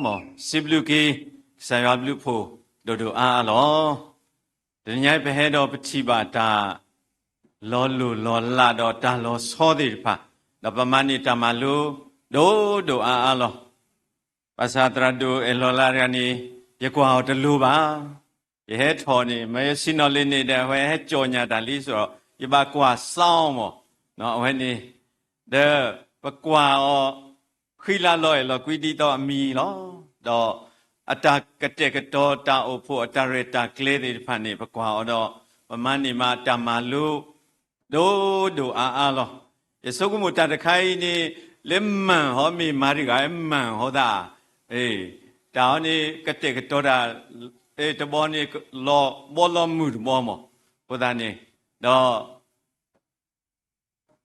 မ်စံးဘျုးက့ၤ ကစၢ်ယွၤဘျုးဖှိၣ်ဒိၣ်ဒိၣ်အါအါလီၤ. တနံၤညါအံၤ ပဟဲဒီးပထံၣ်ဘၣ်တၢ်လီၤလိၢ်လီၤလးဒီးတၢ်လီၤဆီသ့ၣ်တဖၣ်, ဒီးပမၤန့ၢ်တၢ်မၤလိဒိၣ်ဒိၣ်အါအါလီၤ. ဘၣ်ဆၣ်သရၣ်ဒိၣ်အဲၣ်လီၤလးတဂၤန့ၣ် ယကွၢ်အီၤတလိၤဘၣ်. ယဟဲထီၣ်န့ၣ် မ့ၢ်ယဆ့ၣ်နီၤလံန့ၣ်ဒီး အဝဲဟဲကၠီၣ်ညါတၢ်လံစ့ၢ်ကီး, ယဘၣ်ကွၢ်စါအီၤမး, အဝဲန့ၣ် ဒီးပကွၢ်အီၤ ဃံလၤလီၤအဲၣ်လီၤကွံဒ်သိးအမံၤလီၤ. ဒီးအတၢ်ကတဲာ်ကတီၤတၢ်အိၣ်ဖှိၣ်အတၢ်ရဲၣ်တၢ်ကျဲၤသ့ၣ်တဖၣ်န့ၣ် ပကွၢ်အီၤဒီး ပမၤန့ၢ်မးတၢ်မၤလိ ဒိၣ်ဒိၣ်အါအါလီၤ. ယဆိကမိၣ်တၢ်တခါအံၤန့ၣ် လၢမၢ်ဟီမ့ၢ်မၤတဂၤ မၢ်ဟီသး, တၢ်အီၤန့ၣ် ကတဲာ်ကတီၤတၢ် တဘီန့ၣ် လီၤဘီလီၤမုၢ်တဘီမး, အဃိသတးန့ၣ် ဒီး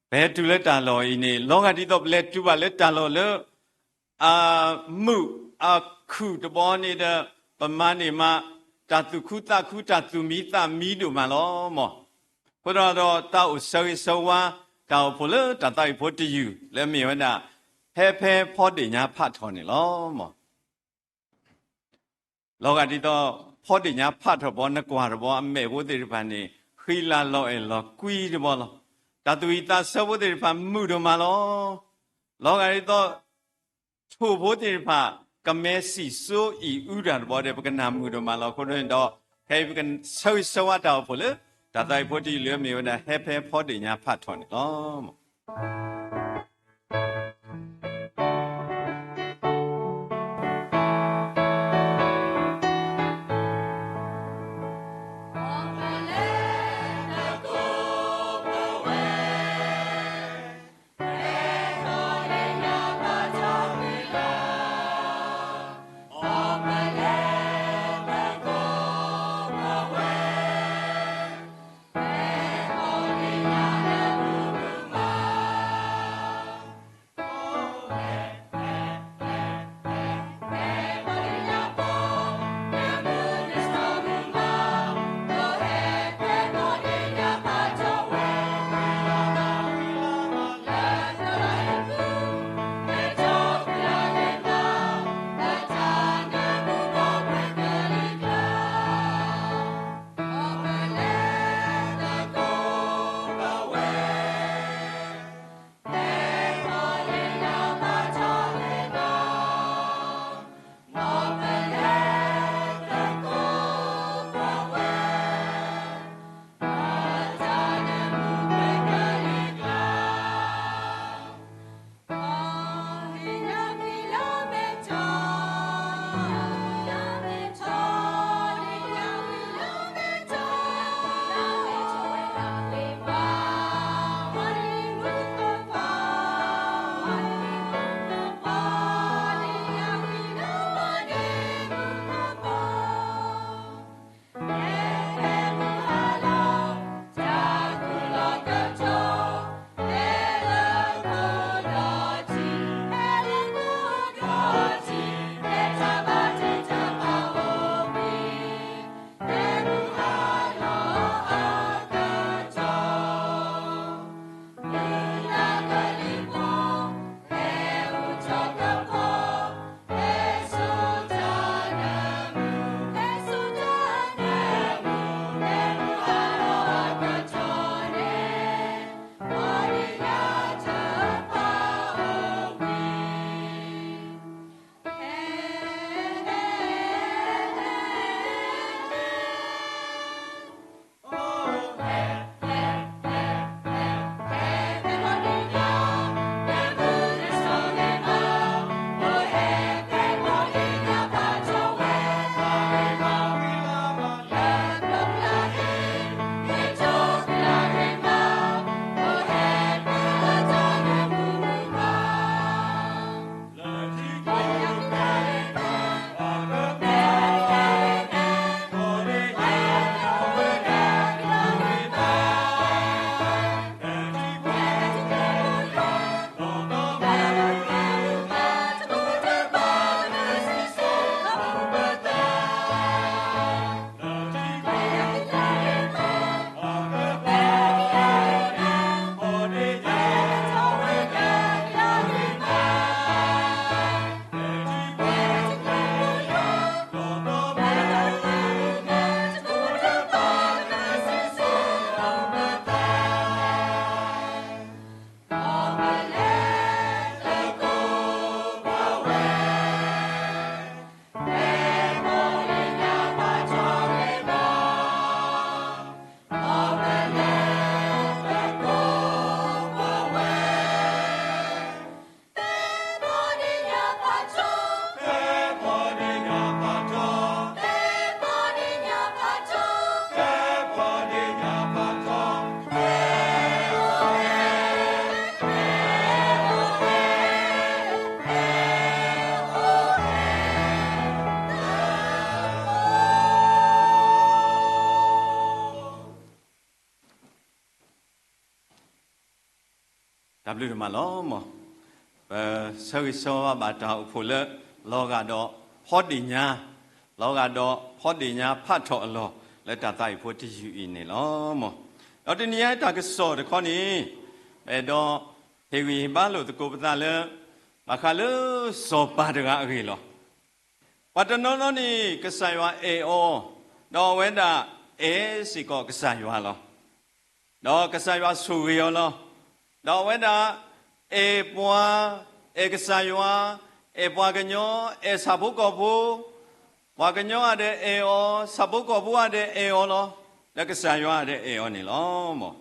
ပဟဲတုၤလၢတၢ်လီၢ်အံၤန့ၣ် လီၤဂာ်ဒ်သိးပလဲၤတုၤဘၣ်လၢတၢ်လီၢ်လၢ အမုာ်အခုၣ်တဘီန့ၣ်ဒီး ပမၤန့ၢ်မး တၢ်သူၣ်ခုသးခု တၢ်သူၣ်မံသးမံဒိၣ်မးလီၤမး. အဃိဒီး တၢ်အိၣ်ဆၢဂ့ၤဆၢဝါ တၢ်အိၣ်ဖှိၣ်လၢတၢ်သးဝံၣ်ဖိတယုၢ် လၢအမ့ၢ်ဝဲဒၣ် ဟဲဖဲဖီဒ့ၣ်ညါဖးထီၣ်န့ၣ်လီၤမး. လီၤဂာ်ဒ်သိး ဖီဒ့ၣ်ညါဖးထီၣ်ဘီ နကွၢ်တဘီ အမဲာ်ဖိသ့ၣ်တဖၣ်န့ၣ် ဃံလၤလီၤအဲၣ်လီၤကွံတဘီလီၤ. တၢ်သူၣ်ဝံၣ်သးဆၢဖိသ့ၣ်တဖၣ်မုာ်ဒိၣ်မးလီၤ. လီၤဂာ်ဒ်သိး ထိၣ်ဖိသ့ၣ်တဖၣ် ကမဲစံၣ်စိအံၣ်အူတၢ်တဘီဒီး ပကနၢ်မုာ်ဒိၣ်မးလီၤ. အဃိဒီး ခဲအံၤပကဆၢဂ့ၤဆၢဝါတၢ်အိၣ်ဖှိၣ်လၢ တၢ်သးဝံၣ်ဖိတယုၢ်လၢအမ့ၢ်ဝဲဒၣ် ဟဲဖဲဖီဒ့ၣ်ညါဖးထီၣ်န့ၣ်လီၤ. ဘျုးဒိၣ်မးလီၤမၢ်. ပဆၢဂ့ၤဆၢဝါဘၣ်တၢ်အိၣ်ဖှိၣ်လၢ လီၤဂာ်ဒီးဖီဒ့ၣ်ညါ, လီၤဂာ်ဒီးဖီဒ့ၣ်ညါဖးထီၣ်အလီၢ် လၢတၢ်သးအံၣ်ဖိတယုၢ်အံၤန့ၣ်လီၤမၢ်. ဒီးတနံၤညါတၢ်ကစီၣ်တခီန့ၣ် ပအဲၣ်ဒိးဟ့ၣ်ဂံၢ်ဟ့ၣ်ဘါလိာ်သကိးပသးလၢ ဘၣ်ဃးလၢစီၤပၤတဂၤအဂ့ၢ်လီၤ. ပှၤတနီၤနီၤန့ၣ် ကစၢ်ယွၤအဲၣ်အီၤ, ဒီးအဝဲဒၣ်အဲၣ်စ့ၢ်ကီးကစၢ်ယွၤလီၤ. ဒီးကစၢ်ယွၤဆိၣ်ဂ့ၤအီၤလီၤ. ဒီးအဝဲဒၣ်အဲၣ်ပှၤ, အဲၣ်ကစၢ်ယွၤ, အဲၣ်ပှၤကညီ, အဲၣ်ဆၣ်ဖိကီၢ်ဖိ, ပှၤကညီဂၤဒဲးအဲၣ်အီၤ, ဆၣ်ဖိကီၢ်ဖိဂၤဒဲးအဲၣ်အီၤလီၤ. ဒီးကစၢ်ယွၤဂၤဒဲးအဲၣ်အီၤန့ၣ်လီၤမၢ်.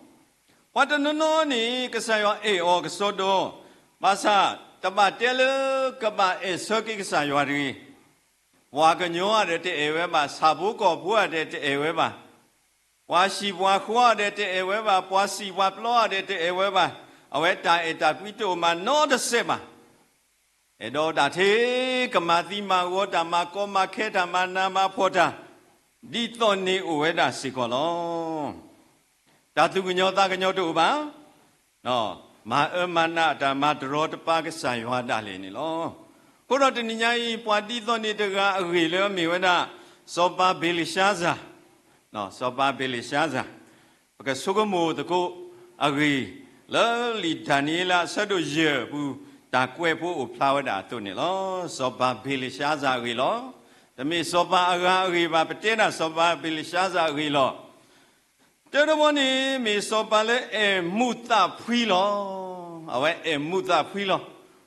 ပှၤတနီၤနီၤန့ၣ် ကစၢ်ယွၤအဲၣ်အီၤကစီဒီ, ဘၣ်ဆၣ် တဘၣ်တဲလၢကဘၣ်အဲၣ်ဆၢက့ၤကစၢ်ယွၤတဂ့ၤ. ပှၤကညီဂၤဒဲးတအဲၣ်ဝဲဘၣ်, ဆၣ်ဖိကီၢ်ဖိဂၤဒဲးတအဲၣ်ဝဲဘၣ်, ပှၤဟံၣ်ပှၤဃီဂၤဒဲးတအဲၣ်ဝဲဘၣ်, ပှၤစံးပှၤပျီဂၤဒဲးတအဲၣ်ဝဲဘၣ်, အဝဲတၢ်အဲၣ်တၢ်ကွံတအိၣ်မးနီတစဲးဘၣ်. အဲၣ်ဒိးတၢ်ထဲ ကမၤသံမၤဂီၤတၢ်, မၤကီမၤခဲတၢ်, မၤနးမၤဖှီၣ်တၢ်, ဒ်သိးန့ၣ်အိၣ်ဝဲဒၣ်စ့ၢ်ကီးလီၤ. တၢ်သူၣ်ကညီၤသးကညီၤတအိၣ်ဘၣ်. မၤအၢမၤနးတၢ်, မၤတရီတပါကစၢ်ယွၤဒၣ်လဲာ်န့ၣ်လီၤ. အဃိဒီးတနံၤညါအံၤ ပှၤဒ်သိးန့ၣ်တဂၤအဂ့ၢ်လၢအမ့ၢ်ဝဲဒၣ် စီၤပၤဘ့လၡါစၢ်, စီၤပၤဘ့လၡါစၢ်, ပကဆိကမိၣ်သကိးအဂ့ၢ် လၢလံာ်ဒၤနံးယ့လးအဆၢဒိၣ်ယဲၢ်အပူၤ တၢ်ကွဲးဖိအိၣ်ဖျါဝဲဒၣ်အသိးန့ၣ်လီၤ. စီၤပၤဘ့လၡါစၢ်အဂ့ၢ်လီၤ. တမ့ၢ်စီၤပၤအဂၤအဂ့ၢ်ဘၣ်, ပတဲဒၣ်စီၤပၤဘ့လၡါစၢ်အဂ့ၢ်လီၤ. တၢတဘီန့ၣ် မ့ၢ်စီၤပၤလၢအဲၣ်မူးသးဖှံလီၤ. အဝဲအဲၣ်မူးသးဖှံလီၤ.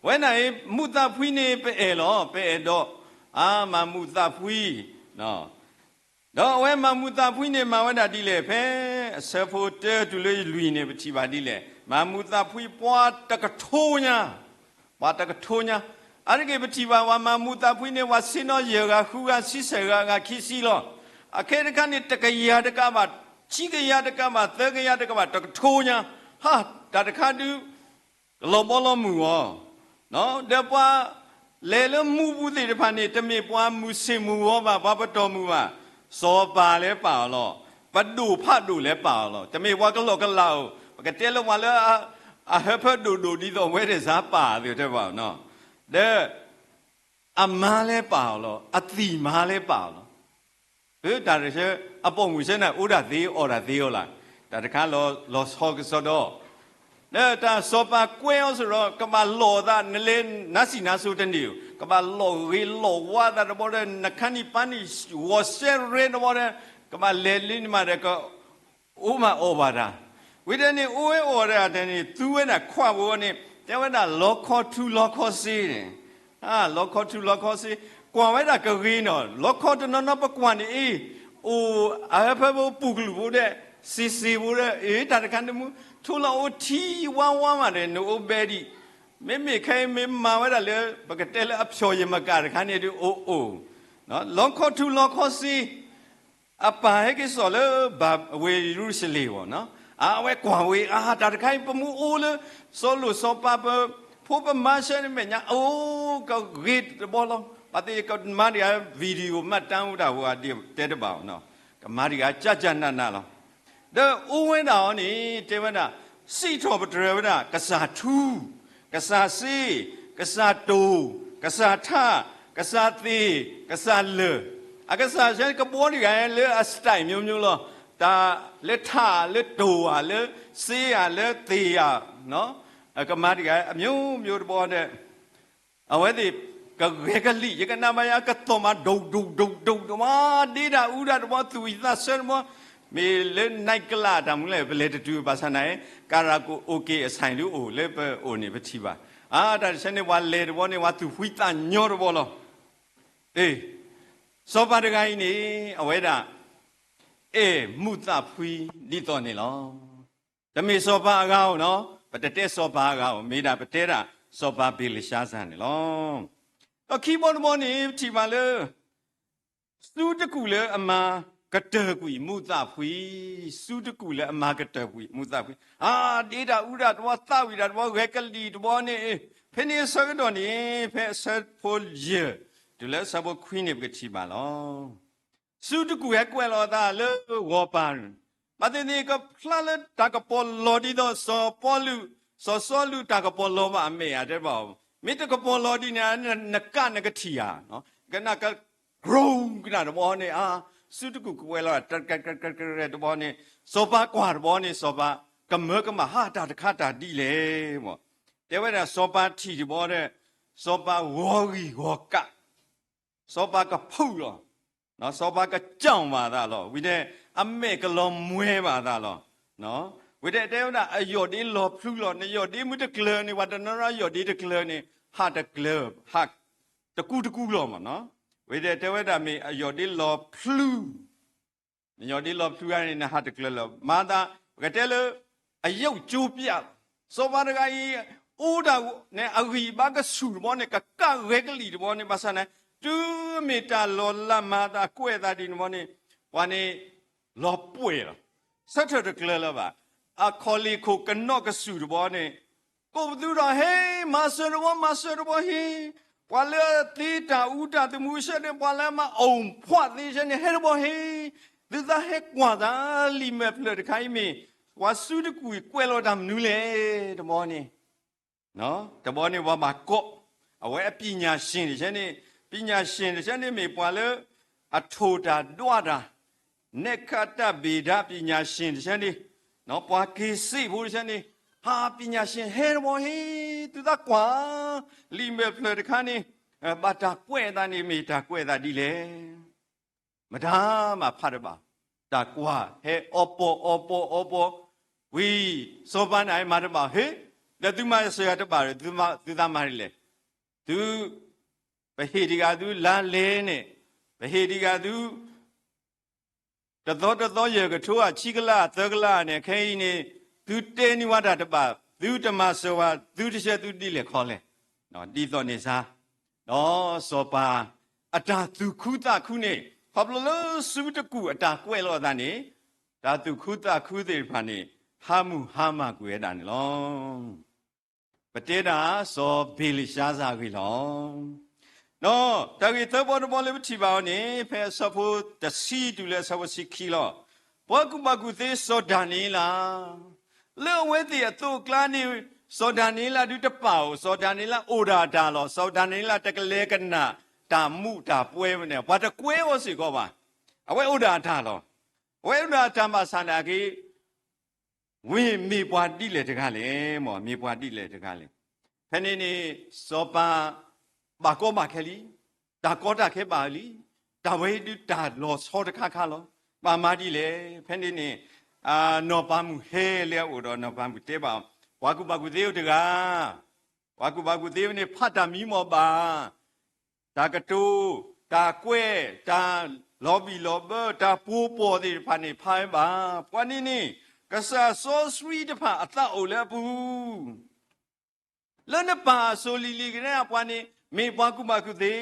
ဝဲန့ၣ်အံၤ မူးသးဖှံန့ၣ် ပအဲၣ်လီၤ, ပအဲၣ်ဒိး, အါ မၤမူးသးဖှံ ဒီးအဝဲမၤမူးသးဖှံန့ၣ် မၤဝဲဒၣ်ဒ်လဲၣ်, ဖဲအဆၢဖိတၢတုၤလၢလွံၢ်န့ၣ် ပထံၣ်ဘၣ်ဒ်လဲၣ်. မၤမူးသးဖှံပှၤတကထိညါ, ပှၤတကထိညါ. အါတက့ၢ်ပထံၣ်ဘၣ် ပှၤမၤမူးသးဖှံန့ၣ် ပှၤဆ့ၣ်နီၤယဲၢ်ဂၤဃုဂၤဆံဆဲၣ်ဂၤဂၤခံဆံလီၤ. အခဲတခါန့ၣ် တကယၤတကးဘၣ်, ခံကယၤတကးဘၣ်, သၢကယၤတကးဘၣ်, တကထိညါ, ဟါ, တၢ်တခါဒုး ကလီၤဘီလီၤမုၢ်အီၤ, ဒီးပှၤလဲၤလၢမူးပူၤသ့ၣ်တဖၣ်န့ၣ် တမ့ၢ်ပှၤမုၢ်ဆ့ၣ်မုၢ်ဂီၤဘၣ်, ပှၤပတီၢ်မုၢ်ဘၣ်, စီၤပၤလၢပာ်အီၤလီၤ. ပဒိၣ်ဖးဒိၣ်လၢပာ်အီၤလီၤ. တမ့ၢ်ပှၤကလီၢ်ကလးဧိၤ, ပကတဲလၢပှၤလၢ အဟၢဖၢဒိၣ်ဒိၣ်ဒ်သိးအဝဲသ့ၣ်စးပာ်သ့ၣ်တဲဘၣ်, ဒီး အမါလၢပာ်အီၤလီၤ, အသံၣ်မါလၢပာ်အီၤလီၤ. တၢ်တဆၢ အပိာ်မုၣ်ဆၢန့ၣ် အိၣ်ဒၣ်သ့အီၣ်ဒၣ်သ့အီၤလီၤ. တၢ်တခါလီၤဆီကစီဒီ, ဒီးတၢ်စီၤပၤကွဲအီၤစ့ၢ်ဒီး ကဘၣ်လီၤသး နလဲၤနါစံၣ်နါစိၤတန့ၢ်ဧိၤ, ကဘၣ်လီၤဂ့ၤလီၤဝါသးတဘီဒီး နခါနံၣ်ပၤနံၣ် ဂီၤစဲရဲတဘီဒီး ကဘၣ်လဲၤလၢန့ၣ်မးဒီး က အိၣ်မးအီၣ်ဘၣ်တၢ်, ဝံၤဒီးန့ၣ် အိၣ်ဝဲအီၣ်ဝဲဒၣ်တၢ်န့ၣ် သူဝဲဒၣ်ခွးဘိန့ၣ် တဲဝဲဒၣ်လီခီထူလီခီစ့န့ၣ်, လီခီထူလီခီစ့, ကွၢ်ဝဲဒၣ်ကဂ့ၤနီၤ, လီခီတနီၤနီၤပကွၢ်န့ၣ်အံၤ, အိၣ်အဟၢဖၢဖိပူၤကလုာ်ဖိဒီး စ့စ့ဖိဒီး အ့ တၢ်တခါန့ၣ်မူ ထိလီၤအိၣ်ထံဝါဝါမးဒီး နအိၣ်ဘဲဒံး, မ့မ့ၢ်ခဲအံၤမ့ၢ်မၤဝဲဒၣ်လၢ ပကတဲလၢအဖျိးယမၤကၤတခါန့ၣ်ဒုးအိၣ်အိၣ်, လီခီထူလီခီစ့ အပၢ်ဟဲက့ၤစိာ်လၢဘၤဝ့ၤယရူၤၡလ့ၣ်အီၤ, အဝဲကွၢ်ဝဲ အါ တၢ်တခါအံၤ ပမ့ၢ်အိၣ်လၢ စီၤလိာ်စီၤပၤပဖိပမါဆၢန့ၣ်မဲာ်ညါ အိၣ်ကဂ့ၤတဘီလီၤ. ပှၤသ့ၣ်ကမၤတဂၤ video မှတ်တမ်း အိၣ်တၢ်ဝဲ တဲတဘၣ်အီၤ, ကမၤတဂၤကၢ်ကၢ်နးနးလီၤ. ဒီးအိၣ်ဝဲဒၣ်အီၤန့ၣ် တဲဝဲဒၣ် စံးထီၣ်ပတြၢၤဝဲဒၣ် ကစၢ်ထူ, ကစၢ်စ့, ကစၢ်တိၢ်, ကစၢ်ထး, ကစၢ်သ့ၣ်, ကစၢ်လၢၢ်, အကစၢ်ဆၢကဘီတဂၤလၢအ style မျိုးမျိုးလီၤ. တၢ်လၢထး လၢတိၢ်ဧါ လၢစ့ဧါ လၢသ့ၣ်ဧါ, ကမၤတဂၤ အမျိုးမျိုးတဘီဒီး အဝဲသ့ၣ်ကဂဲၤကလံၣ် ယကနၣ်ဘၣ်ယၤ ကသီၣ်မး ဒိၣ်ဒိၣ်ဒိၣ်ဒိၣ်တဘီ ဒ့တၢ်အူတၢ်တဘီ သူၣ်ဝံၣ်သးဆၢတဘီ, မ့ၢ်လၢ night club တၢ်မူလဲၣ် ပလဲၤတတုၤ ဘၣ်ဆၣ်သနာ်က့ karaoke အဆိုင် ဒုးအိၣ်လၢပအိၣ်န့ၣ် ပထံၣ်ဘၣ်. အါ တၢ်တဆၢန့ၣ် ပှၤလဲၤတဘီန့ၣ် ပှၤသူၣ်ဖှံသးညီတဘီလီၤ. အ့ စီၤပၤတဂၤအံၤန့ၣ် အဝဲဒၣ် အဲၣ်မူးသးဖှံဒ်သိးန့ၣ်လီၤ. တမ့ၢ်စီၤပၤအဂၤဧိၤနီၤ, ပတတဲစီၤပၤအဂၤဧိၤ, မ့ၢ်ဒၣ်ပတဲဒၣ်စီၤပၤဘ့လၡါစၢ်န့ၣ်လီၤ. ဒီးခံဘီတဘီန့ၣ် ပထံၣ်ဘၣ်လၢ စုတကူၣ်လၢအမၤကတၢၢ်ကွံာ်မူးသးဖှံ, စုတကူၣ်လၢအမၤကတၢၢ်ကွံာ်မူးသးဖှံ, အါ ဒ့တၢ်အူတၢ်တဘီ သးဝံၣ်တၢ်တဘီ ဂဲၤကလံၣ်တဘီန့ၣ်, ဖဲန့ၣ်အဆၢကတီၢ်န့ၣ် ဖဲအဆၢဖိယဲၢ် တုၤလၢအဆၢဖိခွံန့ၣ် ပကထံၣ်ဘၣ်လီၤ. စုတကူၣ်ဟဲကွဲးလီၤအသးလၢဂီၤပၤန့ၣ်, ဘၣ်သ့ၣ်သ့ၣ်ကဖျါလၢတၢ်ကပီၤလီၤဒ်သိးစီၤပီလူး စီၤစီလူးတၢ်ကပီၤလီၤဘၣ်အမဲာ်ဧါ တဲဘၣ်အီၤ, မ့ၢ်တကပီၤလီၤဒ်န့ၣ် နကးနကထံၣ်ဧါ, ကနၣ်က ကြိကနၣ်တဘီန့ၣ် အါ, စုတကူၣ်ကဝဲလီၤ တဘီန့ၣ် စီၤပၤကွၢ်တဘီန့ၣ် စီၤပၤကမၢကမၣ် ဟါ တၢ်တခါတၢ်ဒ်လဲၣ်မး, တဲဝဲဒၣ်စီၤပၤထံၣ်တဘီဒီး စီၤပၤဂီၤဂံၢ်ဂီၤကး စီၤပၤကဖုးလီၤ, စီၤပၤကစၢ်ဘၣ်သးလီၤ, ဝံၤဒီး အမဲာ်ကလီၤမှဲဘၣ်သးလီၤ, ဝံၤဒီးတဲဝဲဒၣ် အယီၢ်ဒ့လီၤဖျူလီၤ, နယီၢ်ဒ့မ့ၢ်တကျၢၤန့ၣ် ပှၤတနီၤနီၤယီၢ်ဒ့တကျၢၤန့ၣ် ဟးတကျၢၤ, ဟးတကူတကူလီၤမးနီၤ, ဝံၤဒီးတဲဝဲဒၣ်မ့ၢ်အယီၢ်ဒ့လီၤဖျူ နယီၢ်ဒ့လီၤဖျူဂၤန့ၣ် နဟးတကျၢၤလၢၤ, မၤသး ပကတဲလၢ အယုတ်ကျိုးပြ စီၤပၤတဂၤအံၤ အိၣ်ဒၣ်န့ၣ် အဂံၢ်အဘါကဆူၣ်တဘီန့ၣ် ကကးဂဲၤကလံၣ်တဘီန့ၣ် ဘၣ်ဆၣ်န့ၣ် တုၤမ့ၢ်တၢ်လီၤလးမၤသးကွဲးသးဒ်န့ၣ်တဘီန့ၣ် ပှၤန့ၣ် လီၤပှဲၤလီၤ, ဆၢထၢၣ်တကျၢၤလၢၤဘၣ်, အခီၣ်လ့ၢ်ခိၣ်ကနီၣ်ကဆူၣ်တဘီန့ၣ် ကိးပသူဒီး ဟ့ မၤစၢၤတဘီ မၤစၢၤတဘီဟ့, ပှၤလၢသ့တၢ်အူတၢ်သမူဆၢန့ၣ် ပှၤလၢမၤအိၣ်ဖှီၣ်သ့ဆၢန့ၣ် ဟဲတဘီဟ့, သုသးဟဲကွၢ်သးလံာ်မဲာ်ဖျၢၣ်တခါအံၤမ့ၢ် ပှၤစုတကူၣ်အံၤကွဲးလီၤတၢ်မနုၤလဲၣ် တဘီန့ၣ် တဘီန့ၣ်ပှၤဘၣ်ကိး အဝဲအပညာရှင်တဆၢန့ၣ်, ပညာရှင်တဆၢန့ၣ်မ့ၢ်ပှၤလၢ အထိၣ်တၢ်ဒွးတၢ်, နဲၣ်ခတၢ်ဘ့ၣ်ဒါ ပညာရှင်တဆၢန့ၣ်, ပှၤက့ၤစ့းဖိတဆၢန့ၣ်, ဟါ ပညာရှင်ဟဲတဘီဟ့, သုသးကွၢ် လံာ်မဲာ်ဖျၢၣ်တခါန့ၣ် ဘၣ်တၢ်ကွဲးအသးန့ၣ် မ့ၢ်တၢ်ကွဲးအသးဒ်လဲၣ် မတၤမၤဖးတဘၣ်, တၢ်ကွၢ်ဟဲအီပီအီပီအီပီ, ဝံၤ စီၤပၤန့ၣ်မၤတဘၣ်ဟ့, ဒီးသုမၤစၢၤယၤတဘၣ်ဒီး သုသးမၤဒ်လဲၣ်, သု ပဟ့ၣ်ဒံးဂၤသုလါလဲန့ၣ်, ပဟ့ၣ်ဒံးဂၤသု တသီတသီယဲၢ်ကထိဧါ ဆံကလးသၢကလးန့ၣ် ခဲအံၤန့ၣ် သုတဲန့ၢ်ဝဲတၢ်တဘၣ် သုတမၤစၢၤဝဲ သုတဆၢသုဒ်လဲၣ်ခီလဲၣ်, ဒ်သိးန့ၣ်စါ, ဒီးစီၤပၤ အတၢ်သူၣ်ခုသးခုန့ၣ် ခီဖျိလၢစုတကူၣ်အတၢ်ကွဲးလီၤအသးန့ၣ် တၢ်သူၣ်ခုသးခုသ့ၣ်တဖၣ်န့ၣ် ဟါမုၢ်ဟါမၢ်ကွံာ်ဝဲဒၣ်န့ၣ်လီၤ. ပတဲဒၣ်စီၤဘ့လၡါစၢ်အဂ့ၢ်လီၤ. ဒီးတၢ်ဂ့ၢ်သၢဘီတဘီလၢပထံၣ်ဘၣ်အီၤန့ၣ် ဖဲအဆၢဖိတဆံတုၤလၢအဆၢဖိဆံခံလီၤ. ပှၤကူၣ်ဘၣ်ကူၣ်သ့စီၤဒၤနံးယ့လး လၢအဝဲသ့ၣ်အသိးအကျါန့ၣ် စီၤဒၤနံးယ့လးဒုးတပာ်ဧိၤ, စီၤဒၤနံးယ့လးအိၣ်ဒၣ်အတၢ်လီၤ. စီၤဒၤနံးယ့လးတကလဲၤကနၣ်တၢ်မူးတၢ်ပွဲဝဲန့ၣ် ပှၤတကွဲးအီၤစ့ၢ်ကီးဘၣ်. အဝဲအိၣ်ဒၣ်အတၢ်လီၤ. အဝဲအိၣ်ဒၣ်အတၢ်ဘၣ်ဆၣ်နာ်က့ ဝံၤမ့ၢ်ပှၤဒ်လဲၣ်တဂၤလဲၣ်, မ့ၢ်ပှၤဒ်လဲၣ်တဂၤလဲၣ်. ဖဲန့ၣ်န့ၣ် စီၤပၤ ဘၣ်ကီဘၣ်ခဲလံ, တၢ်ကီတၢ်ခဲဘၣ်လံ, တၢ်ဝဲဒုးတၢ်လီၤဆီတခါခါလီၤ. ဘၣ်မၤဒ်လဲၣ်. ဖဲန့ၣ်န့ၣ် နီၢ်ပၤမုၣ်ဟဲလၢအအိၣ်ဒီး နီၢ်ပၤမုၣ်တဲဘၣ် ပှၤကူၣ်ဘၣ်ကူၣ်သ့ဧၢတဂၤ, ပှၤကူၣ်ဘၣ်ကူၣ်သ့န့ၣ် ဖးတၢ်မံမီၢ်ဘၣ် တၢ်ကတိၤ, တၢ်ကွဲး, တၢ်လီၤဘံၣ်လီၤဘၢ, တၢ်ပှိၤပီၢ်သ့ၣ်တဖၣ်န့ၣ် ဖးဝဲဘၣ်. ပှၤန့ၣ်န့ၣ် ကစၢ်စီဆှံတဖၣ်အသးအိၣ်လၢအပူၤ, လၢနပၢ်အစိၤလံၤလံၤကဒါ အပှၤန့ၣ် မ့ၢ်ပှၤကူၣ်ဘၣ်ကူၣ်သ့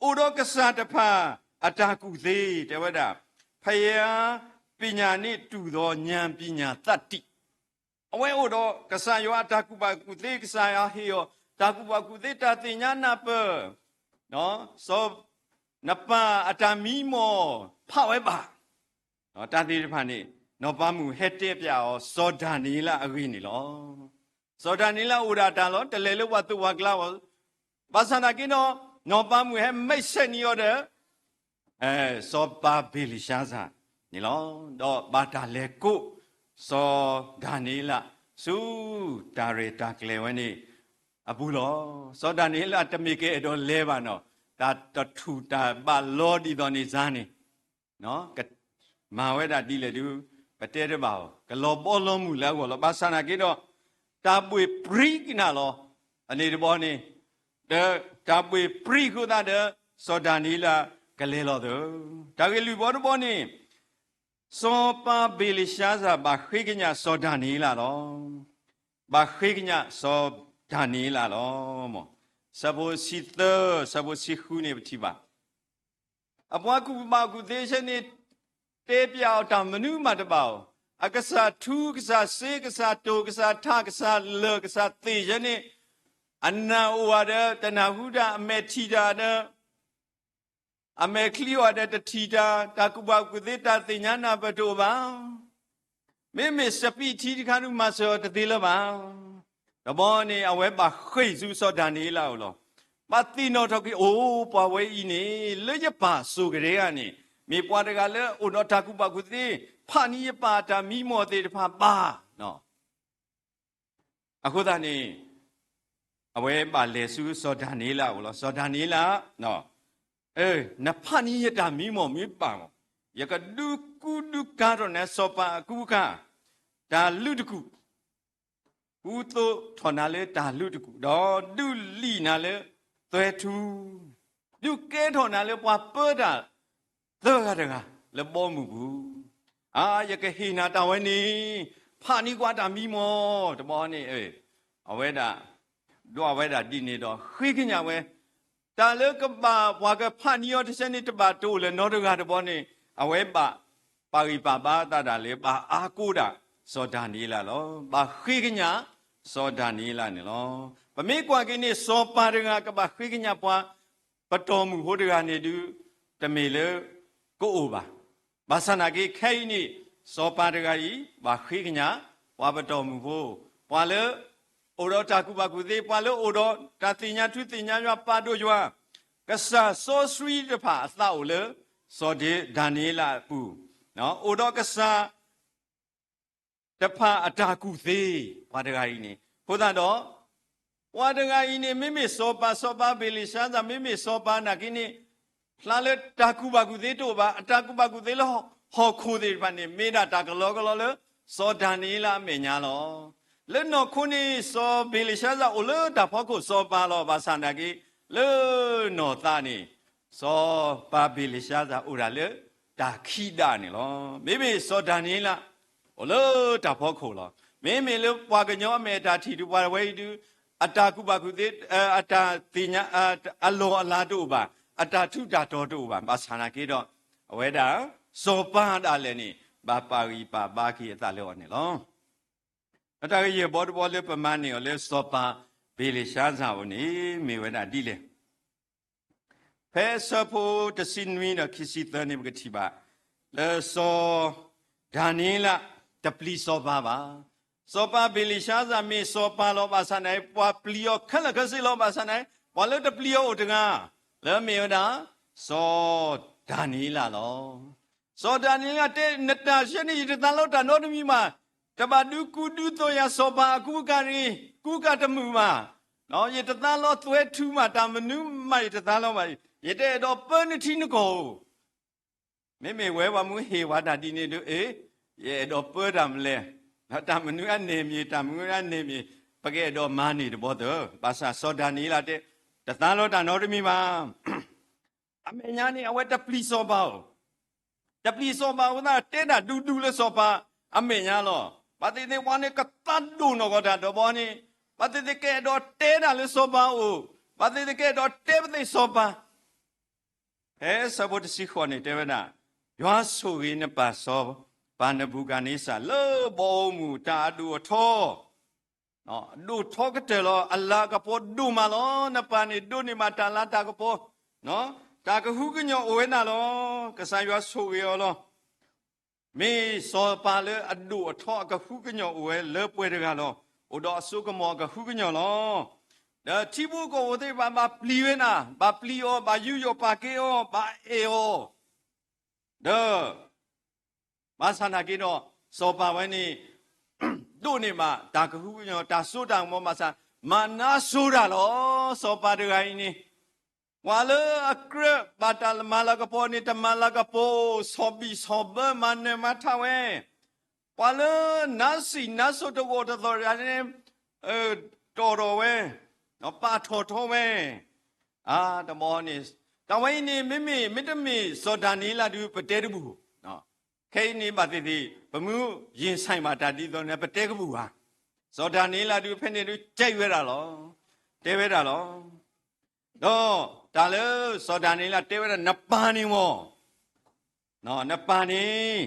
အိၣ်ဒီးကစၢ်တဖၣ်အတၢ်ကူၣ်သ့, တဲဝဲဒၣ် ဖယၤပညၣ်န့ၣ်တူၢ်ဒီးညါပညၣ်သတ္တိ, အဝဲအိၣ်ဒီးကစၢ်ယွၤအတၢ်ကူၣ်ဘၣ်ကူၣ်သ့, ကစၢ်ယွၤဟ့ၣ်အီၤ တၢ်ကူၣ်ဘၣ်ကူၣ်သ့ တၢ်သ့ၣ်ညါနၢ်ပၢၢ်, စီၤ နပၢ်အတၢ်မံမီၢ် ဖးဝဲဘၣ်. တၢ်သ့ၣ်တဖၣ်န့ၣ် နီၢ်ပၤမုၣ်ဟဲတဲပၠးအီၤ စီၤဒၤနံးယ့လးအဂ့ၢ်န့ၣ်လီၤ. စီၤဒၤနံးယ့လးအိၣ်ဒၣ်တၢ်လီၤ, တလဲၤလၢပှၤသိၣ်ပှၤကျါအဂီၢ်, ဘၣ်ဆၣ်သနာ်က့ဒီး နီၢ်ပၤမုၣ်ဟဲမဲးဆဲးန့ၢ်အီၤဒီး စီၤပၤဘ့လၡါစၢ်န့ၣ်လီၤ. ဒီးဘၣ်တၢ်လဲၤကိး စီၤဒၤနံးယ့လး ဆူတၢ်ရဲၣ်တၢ်ကျဲၤဝဲန့ၣ်အပူၤလီၤ. စီၤဒၤနံးယ့လးတမ့ၢ်ကအဲၣ်ဒိးလဲၤဘၣ်နီၤ, တၢ်တထူၣ်တၢ်ဘၣ်လီၤဒ်သိးန့ၣ်စါန့ၣ် မၤဝဲဒၣ်ဒ်လဲၣ်ဒုး ပတဲတဘၣ်အီၤ, ကလီၤဘီလီၤမုၢ်လၢအဂီၢ်လီၤ. ဘၣ်ဆၣ်သနာ်က့ဒီး တၢ်ဘှ့ၣ်ပြံကနၣ်လီၤ. အန့ၣ်တဘီန့ၣ် ဒီးတၢ်ဘှ့ၣ်ပြံဃိသတးဒီး စီၤဒၤနံးယ့လးကလဲၤလီၤသၢ. တၢ်ဂ့ၢ်လွံၢ်ဘီတဘီန့ၣ် စီၤပၤဘ့လၡါစၢ်ဘၣ်ဃ့ကညးစီၤဒၤနံးယ့လးလီၤ. ဘၣ်ဃ့ကညးစီၤဒၤနံးယ့လးလီၤ. ဆၢဖိဆံသၢ ဆၢဖိဆံဃုန့ၣ်ပထံၣ်ဘၣ် အပှၤကူၣ်ဘၣ်ကူၣ်သ့ဆၢန့ၣ် တဲပၠးအီၤတၢ်မနုၤမးတဘၣ်အီၤ, အကစၢ်ထူ ကစၢ်စ့ ကစၢ်တိၢ် ကစၢ်ထး ကစၢ်လၢာ် ကစၢ်သ့ၣ်ဆၢန့ၣ် အနၢ်အိၣ်ဝဲဒီး တနၢ်ဟူတၢ် အမဲာ်ထံၣ်တၢ်ဒီး အမဲာ်ချံအိၣ်ဝဲဒီးတထံၣ်တၢ်, တၢ်ကူၣ်ဘၣ်ကူၣ်သ့ တၢ်သ့ၣ်ညါနၢ်ပၢၢ်တအိၣ်ဘၣ်. မ့မ့ၢ်စပံးထံတခါဒုးမၤစၢၤအီၤတသ့လၢၤဘၣ်. တဘျီန့ၣ် အဝဲဘၣ်ဃ့ၢ်ဆူစီၤဒၤနံးယ့လးအအိၣ်လီၤ. ဘၣ်သ့ၣ်နီၣ်ထီၣ်က့ၤ အိၣ် ပှၤဝဲအံၤန့ၣ် လၢယပၢ်စိၤကတည်းကန့ၣ် မ့ၢ်ပှၤတဂၤလၢအိၣ်ဒီးတၢ်ကူၣ်ဘၣ်ကူၣ်သ့, ဖးန့ၢ်ယပၢ်အတၢ်မံမီၢ်သ့ၣ်တဖၣ်ဘၣ်. အဃိသတးန့ၣ် အဝဲဘၣ်လဲၤဆူစီၤဒၤနံးယ့လးအအိၣ်လီၤ. စီၤဒၤနံးယ့လး, နဖးန့ၢ်ယတၢ်မံမီၢ်မ့ၢ်ဘၣ်မီၢ်, ယကဒုးကူဒုးကၤထီၣ်နၤစီၤပၤအကူအကၤ, တၢ်လုးတကူၣ်, ကူသိးထီၣ်နၤလၢတၢ်လုးတကူၣ်, ဒီးဒုးလံာ်နၤလၢသွဲထူ, ဒုးကဲထီၣ်နၤလၢပှၤပၢတၢ်သၢဂၤတဂၤလၢဘီမုၢ်ပူၤ, အါ ယကဟ့ၣ်နၤတၢ်ဝဲန့ၣ်, ဖးန့ၢ်ကွၢ်တၢ်မံမီၢ်တဘျီန့ၣ်, အဝဲဒၣ် ဒွးဝဲဒၣ်ဒ်န့ၣ်ဒီးဃ့ကညးဝဲ, တၢ်လၢကဘၣ်ပှၤကဖးန့ၢ်အီၤတဆၢန့ၣ် တဘၣ်တအိၣ်လၢၤနီတဂၤတဘျီန့ၣ်, အဝဲဘၣ်ပာ်ဂံၢ်ပာ်ဘါအသးဒၣ်လၢ ဘၣ်အါကိးဒၣ်စီၤဒၤနံးယ့လးလီၤ. ဘၣ်ဃ့ကညးစီၤဒၤနံးယ့လးန့ၣ်လီၤ. ပမ့ၢ်ကွၢ်က့ၤန့ၣ် စီၤပၤတဂၤကဘၣ်ဃ့ကညးပှၤ ပတီၢ်မုၢ်ဖိတဂၤန့ၣ်ဒုး တမ့ၢ်လၢကအိၣ်ဘၣ်. ဘၣ်ဆၣ်နာ်က့ ခဲအံၤန့ၣ် စီၤပၤတဂၤအံၤ ဘၣ်ဃ့ကညး ပှၤပတီၢ်မုၢ်ဖိ, ပှၤလၢ အိၣ်ဒီးတၢ်ကူၣ်ဘၣ်ကူၣ်သ့, ပှၤလၢအိၣ်ဒီးတၢ်သ့ၣ်ညါထူသ့ၣ်ညါယွၤ ပာ်ဒိၣ်ယွၤ, ကစၢ်စီဆှံတဖၣ်အသးအိၣ်လၢ စီၤဒၤနံးယ့လးအပူၤ, အိၣ်ဒီးကစၢ် တဖၣ်အတၢ်ကူၣ်သ့, ပှၤတဂၤအံၤန့ၣ်, အဃိသတးဒီး ပှၤတဂၤအံၤန့ၣ် မ့မ့ၢ်စီၤပၤ, စီၤပၤဘ့လ့ၡါစၢ် မ့မ့ၢ်စီၤပၤနာ်က့န့ၣ်, ဖျါလၢတၢ်ကူၣ်ဘၣ်ကူၣ်သ့တအိၣ်ဘၣ်, အတၢ်ကူၣ်ဘၣ်ကူၣ်သ့လၢဟီၣ်ခိၣ်သ့ၣ်တဖၣ်န့ၣ် မ့ၢ်ဒၣ်တၢ်ကလီကလီလၢ စီၤဒၤနံးယ့လးအမဲာ်ညါလီၤ. လၢနီၢ်ခိန့ၣ် စီၤဘ့လ့ၡါစၢ်အိၣ်လၢတၢ်ဖီခိၣ်စီၤပၤလီၤ. ဘၣ်ဆၣ်နာ်က့ လၢနီၢ်သးန့ၣ် စီၤပၤဘ့လ့ၡါစၢ်အိၣ်ဒၣ်လၢတၢ်ခံးဒၣ်န့ၣ်လီၤ. မ့မ့ၢ်စီၤဒၤနံးယ့လး အိၣ်လၢတၢ်ဖီခိၣ်လီၤ. မ့မ့ၢ်လၢပှၤကညီအမဲာ်တၢ်ထံၣ်ဒုး ပှၤဝဲအံၤဒုး အတၢ်ကူၣ်ဘၣ်ကူၣ်သ့, အတၢ်သ့ၣ်ညါ, အလီၢ်အလၤတအိၣ်ဘၣ်, အတၢ်ထူးတၢ်တီၤတအိၣ်ဘၣ်. ဘၣ်ဆၣ်နာ်က့ဒီး အဝဲဒၣ် စီၤပၤဒၣ်လဲာ်န့ၣ် ဘၣ်ပာ်ဂံၢ်ပာ်ဘါက့ၤအသးလၢအီၤန့ၣ်လီၤ. တၢ်ဂ့ၢ်ယဲၢ်ဘီတဘီလၢပမၤန့ၢ်အီၤလၢ စီၤပၤဘ့လ့ၡါစၢ်အအိၣ်န့ၣ် မ့ၢ်ဝဲဒၣ်ဒ်လဲၣ်. ဖဲအဆၢဖိတဆံနွံဒီးခံဆံသၢန့ၣ် ပကထံၣ်ဘၣ် လၢစီၤဒၤနံးယ့လး တပျံၤစီၤပၤဘၣ်. စီၤပၤဘ့လ့ၡါစၢ်မ့ၢ်စီၤပၤလီၤ. ဘၣ်ဆၣ်နာ်က့ ပှၤပျံၤအီၤခဲလၢာ်ခဲဆ့လီၤ. ဘၣ်ဆၣ်နာ်က့ ပှၤလၢတပျံၤအီၤအိၣ်တဂၤ လၢအမ့ၢ်ဝဲဒၣ် စီၤဒၤနံးယ့လးလီၤ. စီၤဒၤနံးယ့လးတဲ နတၢ်ဆၢန့ၣ် ယတသးလီတၢ်နီတမံၤဘၣ်. တဘၣ်ဒုးကူဒုးသိးယၤစီၤပၤအကူအကၤတဂ့ၤ, ကူကၤတမုာ်ဘၣ်. ယတသးလီသွဲထူမး, တၢ်မနုၤမးယတသးလီဘၣ်. ယတအဲၣ်ဒိးပၢနထံနကီၢ်ဧိၤ. မ့မ့ၢ်ဝဲပှၤမူဟ့ၣ်ဝဲတၢ်ဒ်န့ၣ်ဒုး အ့, ယအဲၣ်ဒိးပၢတၢ်မနုၤလဲၣ်. တၢ်မနုၤအန့ၣ်မ့ၢ်, တၢ်မနုၤအန့ၣ်မ့ၢ်, ပကအဲၣ်ဒိးမၤန့ၢ်တဘျီသၢ. ဘၣ်ဆၣ်စီၤဒၤနံးယ့လးတဲ တသးလီတၢ်နီတမံၤဘၣ်. အမဲာ်ညါန့ၣ် အဝဲတပျံၤစီၤပၤဧိၤ, တပျံၤစီၤပၤအဃိသတး တဲတၢ်ဒူဒူလၢစီၤပၤအမဲာ်ညါလီၤ. ဘၣ်သ့ၣ်သ့ၣ်ပှၤန့ၣ် ကသးဒိၣ်နီၢ်ကီၢ်တၢ်ဒီးဘီန့ၣ်, ဘၣ်သ့ၣ်သ့ၣ်ကအဲၣ်ဒိးတဲတၢ်လၢစီၤပၤအအိၣ်, ဘၣ်သ့ၣ်သ့ၣ်ကအဲၣ်ဒိးတဲပသ့ၣ်စီၤပၤ. ဖဲဆၢဖိတဆံဃိးန့ၣ် တဲဝဲဒၣ်, ယွၤဆိၣ်ဂ့ၤနပၢ်စီၤပၤနဘူၤခၣ်နံစၢ်လၢဘီအူမူၢ် တၢ်အဒိၣ်အထီ ဒိၣ်ထီကတၢၢ်လီၤ. အလၤကပီၤဒိၣ်မးလီၤ. နပၢ်န့ၣ်ဒိးန့ၢ်ဘၣ်တၢ်လၤတၢ်ကပီၤ, တၢ်ကဟုကညီၢ်အိၣ်ဝဲဒၣ်လီၤ. ကစၢ်ယွၤဆိၣ်ဂ့ၤအီၤလီၤ. မ့ၢ်စီၤပၤလၢအဒိၣ်အထီအကဟုကညီၢ်အိၣ်ဝဲလၢပှဲၤတဂၤလီၤ. အိၣ်ဒီးအစိကမီၤအကဟုကညီၢ်လီၤ. ဒီးထံဖိကီၢ်ဖိသ့ၣ်တဖၣ်ဘၣ်ပျံၤဝဲဒၣ်, ဘၣ်ပျံၤအီၤ, ဘၣ်ယူးယီၣ်ပာ်ကဲအီၤ, ဘၣ်အဲၣ်အီၤ, ဒီး ဘၣ်ဆၣ်နာ်က့ဒီး စီၤပၤဝဲန့ၣ် ဒိးန့ၢ်ဘၣ်တၢ်ကဟုကညီၢ် တၢ်စိတၢ်ကမီၤဘၣ်ဆၣ် မၤနၢၤစိၤတၢ်လီၤ. စီၤပၤတဂၤအံၤန့ၣ် ပှၤလၢအကြၢးဘၣ်တၢ်မၤလၤကပီၤန့ၣ် တမၤလၤကပီၤ, ဆီၣ်ဘံၣ်ဆီၣ်ဘၢ မၤနၢၤမၤထးဝဲ, ပှၤလၢနါစံၣ်နါစိၤတဂိာ်တသီၣ်တဂၤန့ၣ် တီၢ်ထီၣ်ဝဲ, ပာ်ထီၣ်ထီဝဲ, အါ တဘီန့ၣ်, တၢ်ဝဲအံၤန့ၣ် မ့မ့ၢ် မ့တမ့ၢ်စီၤဒၤနံးယ့လးဒုး ပတဲတဘူၣ်, ခဲအံၤန့ၣ်ဘၣ်သ့ၣ်သ့ၣ် ပမ့ၢ်ယ့ၣ်ဆၣ်ဘၣ်တၢ်ဒ်သိးန့ၣ် ပတဲကဘူၣ်ဧါ. စီၤဒၤနံးယ့လးဒုး ဖဲန့ၣ်ဒုး ကဲဝဲဒၣ်လီၤ. တဲဝဲဒၣ်လီၤ. ဒီးတၢ်လၢစီၤဒၤနံးယ့လးတဲဝဲဒၣ် နပၢ်န့ၣ်မ့ၢ် နပၢ်န့ၣ်